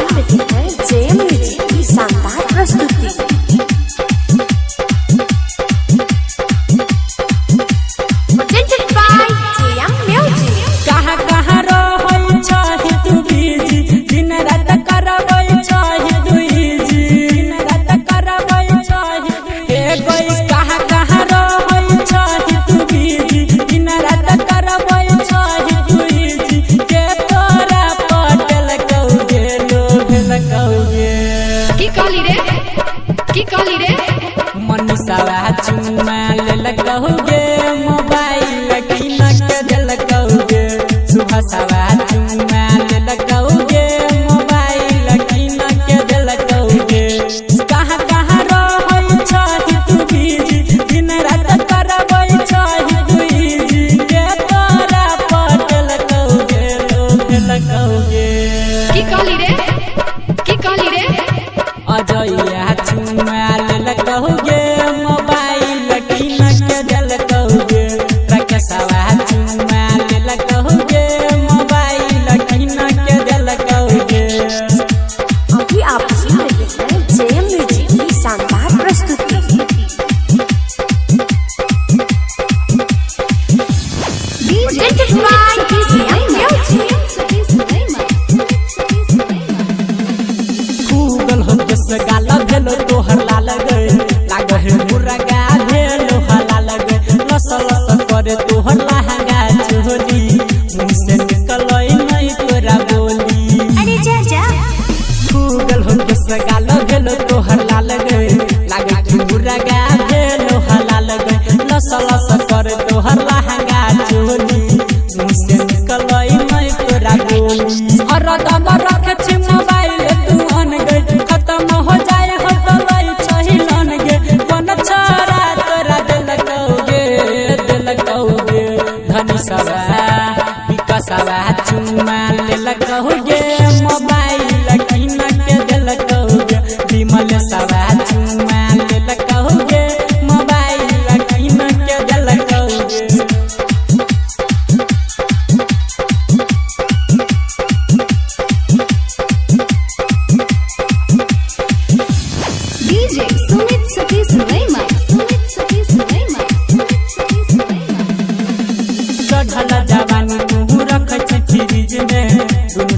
सुन रहे हैं जेएम म्यूजिक की शानदार प्रस्तुति। Presented by JM Music. कहाँ कहाँ रहै छही तू बिजी, दिन रात करबै छही तू इजी, दिन रात करबै छही हे गई। कहाँ कहाँ रहै छही तू बिजी, दिन रात करबै छही तू इजी। के तोरा पटल कौगे लोभल कौगे। की कहली रे, की कहली रे? मनीषावा चुमा लेलकौगे, मोबाइल किन के देलकौगे। सुभाषावा चुमा लेलकौगे, मोबाइल किन के देलकौगे। कहाँ कहाँ रहै छही तू बिजी, दिन रात करबै छही तू इजी। के तोरा पटलकौगे लोभलकौगे। की कहली रे, की कहली रे? अजया चुमा लेलकौगे, मोबाइल किन के देलकौगे। रकेशवा चुमा लेलकौगे, मोबाइल किन के देलकौगे। अभी आप सुन रहे हैं जेएम म्यूजिक की शानदार प्रस्तुति। Presented by JM Music. Google हो जस गाल भेलो तोहर लाल गे, लाग हे मुर्गा भेलो हलाल गे। लस लस करे तोहर लहंगा चोली, मुँह से निकलै नहीं तोरा बोली। अरे जा जा। गूगल हो जस गाल भेलो तोहर लाल गे, लाग हे मुर्गा भेलो हलाल गे। लस लस करे तोहर लहंगा चोली, मुँह से निकलै नहीं तोरा बोली। हरदम रख छी मोबाइल तू अन गे, खत्म हो जाए हो तो लई छही लन गे। कोन छोरा तोरा देलकौगे देलकौगे। धनी सवा विकसवा चुमा लेलकौगे, मोबाइल किन के देलकौगे। विमल सवा चुमा लेलकौगे, मोबाइल किन के देलकौगे। DJ Sumit Satish Verma, Sumit Satish Verma, Sumit Satish Verma. चढ़ल जवानी तू रख छी फ्रिज में, दुनू